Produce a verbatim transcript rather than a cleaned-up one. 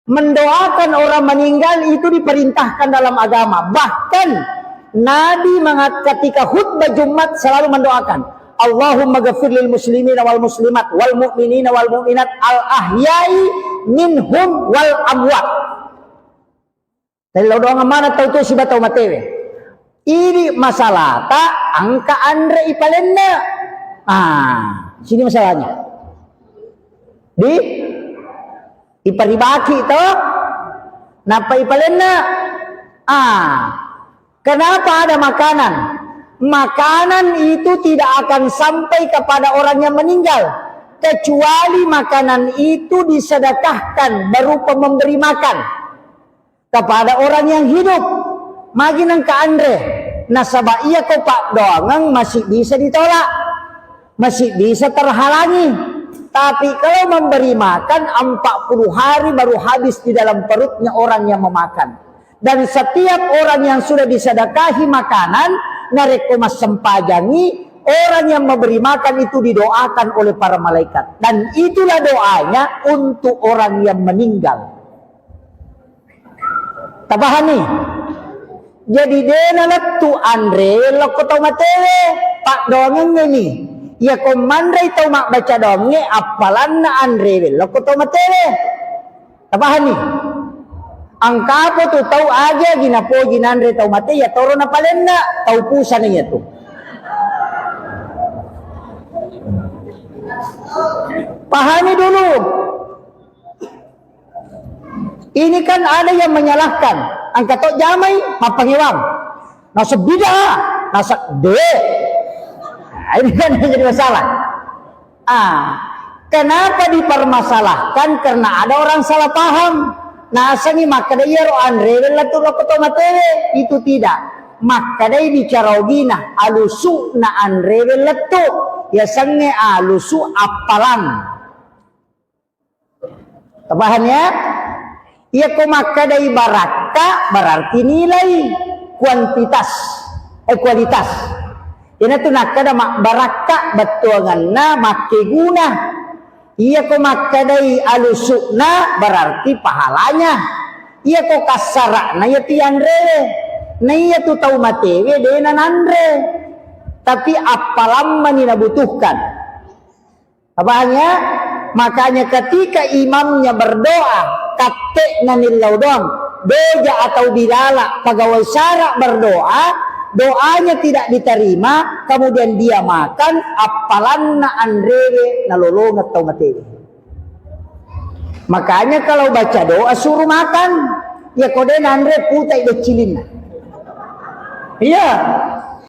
Mendoakan orang meninggal itu diperintahkan dalam agama. Bahkan Nabi mengat-, ketika khutbah Jumat selalu mendoakan, "Allahumma ghafir lil muslimina wal muslimat wal mu'minina wal mu'minat al ahya'i minhum wal amwat." Tellau doang mana tau tu siba tau matewe. Ini masalahta engka anre ipalenna. Ah, sini masalahnya. Di iparibaki to, nappa ipalenna. Ah, kenapa ada makanan? Makanan itu tidak akan sampai kepada orang yang meninggal, kecuali makanan itu disedekahkan berupa memberi makan kepada orang yang hidup. Magi nengka anre, nasaba iya ko paddoangeng masih bisa ditolak, masih bisa terhalangi. Tapi kalau memberi makan, empat puluh hari baru habis di dalam perutnya orang yang memakan. Dan setiap orang yang sudah disedekahi makanan, narekko massempajangi, orang yang memberi makan itu didoakan oleh para malaikat. Dan itulah doanya untuk orang yang meninggal. Tapahani? Jadi dena lettu anre lokko tau matewe, paddoangengngeni. Iya ko manrei tau mabbaca doangnge, appalanna anrewe lokko tau matewe. Tapahani? Engkapo tu tau agi-agi napoji nanre tau mate, iya toro napalenna, tau pusana iya tu. Pahami dulu. Ini kan ada yang menyalahkan. Engka to jamai, mappangewang. Nasa bid'ah, nasa de. Nah, ini kan yang jadi masalah. Ah, kenapa dipermasalahkan? Karena ada orang salah paham. Nasengi makkeda iyaro anrewe lettu lokko to matewe. Itu tidak. Makkedai bicara ogina, alusu'na anrewe lettu. Yasengnge alusu appalang. Tapaham ya? Iya ko makkadai barakka berarti nilai, kuantitas, eh, kualitas. Iyanatu nakkada ma-, barakka bettuanganna makkeguna. Iya ko makkadai alusu'na berarti pahalanya. Iya ko kassara'na iya tianrewe. Na iya tu tau matewe dena nanre. Tapi appalammani nabutuhkan. Paham ya? Makanya ketika imamnya berdoa, katte'na nillau doang, Doja atau Bilala, pegawai sara berdoa, doanya tidak diterima, kemudian dia makan, appalanna anrewe nalolongeng tau matewe. Makanya kalau baca doa suruh makan, ya kode nanre putai decilinna. Iya.